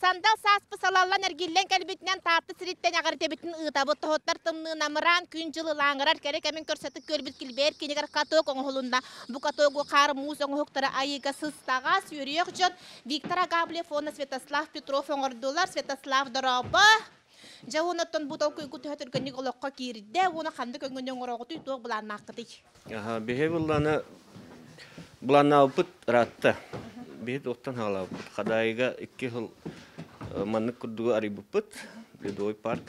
Сандал сааспы салаллан эргиллэн кэлбитинэн Таатта сириттэн эҕэрдэбитин ыытабыт. Тоһуттар тымныы намыраан күн-дьыл ылааҥырар кэрэ кэмин көрсөтүк көрбүт килбэйэр кинигэр каток оҥоһулунна. Бу катогу хаар муус оҥоһуктара айыыга сыстаҕас, үөрүйэх дьон Виктор Агаблев уонна Святослав Петров оҥордулар. Святослав дорообо! Дьэ уонна бу толкуйгу төһө түргэнник олоххо киирдэ уонна ханнык өҥөнү оҥороҕутуй, туох былааннааххытый? Аха, биһи былаана былааннаабыппыт ыраатта. Биһи туохтан хаалаабыппыт. Хадаайыга 2 сыл маннык курдугу арыйбыппыт. Ледовый парк.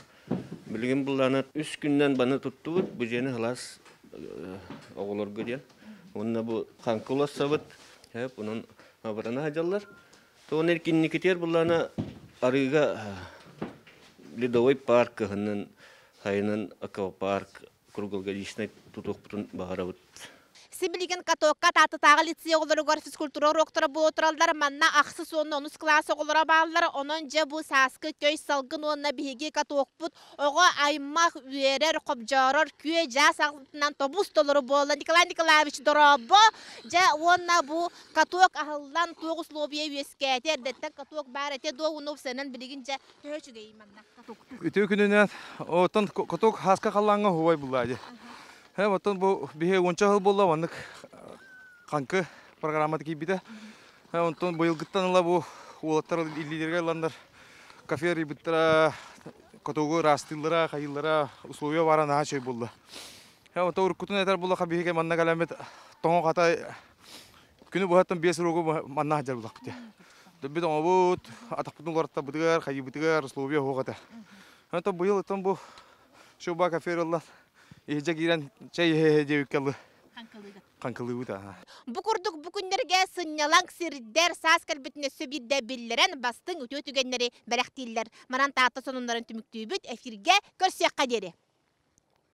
Билигин былаана 3 күннэн баны туттубут. Бу дьиэни халаас оҕолорго диэн. Уонна бу хаҥкы улассабыт. Хэп, онон абырана сылдьаллар. Тоҕон эркинникитигэр былаана арыыга ледовый парк кыһынын сайынын аквапарк круглогодичнай тутуохпутун баҕарабыт. Сибилигин катокка Тааттатааҕы лицей оҕолоругар физкультура уруоктара буола тураллар. Манна ахсыс уонна онус кылаас оҕолоро бааллар. Онон дьэ бу сааскы көй салгын уонна биһиги катокпут оҕо аймах үөрэр, хобдьоорор, күө-дьаа саҕатынан тобус толору буолла. Николай Николаевич дорообо! Дьэ уонна бу каток аһыллан туох условия үөскээтэ, эрдэттэн каток баар этэ дуо уонна уопсайынан билигин дьэ төһө үчүгэйий манна катоктуур? Үтүө күнүнэн оттон каток хааска халлааҥҥа уһубай булла дии. Оттон бу биһи уонча сыл буолла маннык хаҥкы программата киирбитэ. Онтон быйылгыттан ыла бу уолаттар илиилэригэр ыланнар кафе арыйбыттара, катогу ыраастыыллара, хайыыллара, условия баара наһаа үчүгэй буолла. Оттон уруккутун этэр буоллахха биһиги манна кэлэммит тоҥо хата күнү быһаттан 5 уруогу манна сылдьар буоллахпыт. Дөббүт оҥобут, атахпытын уларыттарбытыгар, хайыыбытыгар условия суох этэ. Онтон быйыл оттон бу шуба кафе ылла иһдьэ киирэн чэй иһэ диэбиккэ ылы хаҥкылыыбыт аха. Бу курдук бу күннэргэ сынньалаҥ сирдэр саас кэлбитин өссө биирдэ биллэрэн бастыҥ үтүө түгэннэри бэлэхтииллэр. Манан Таатта сонуннарын түмүктүүбүт. Эфиргэ көрсүөххэ диэри.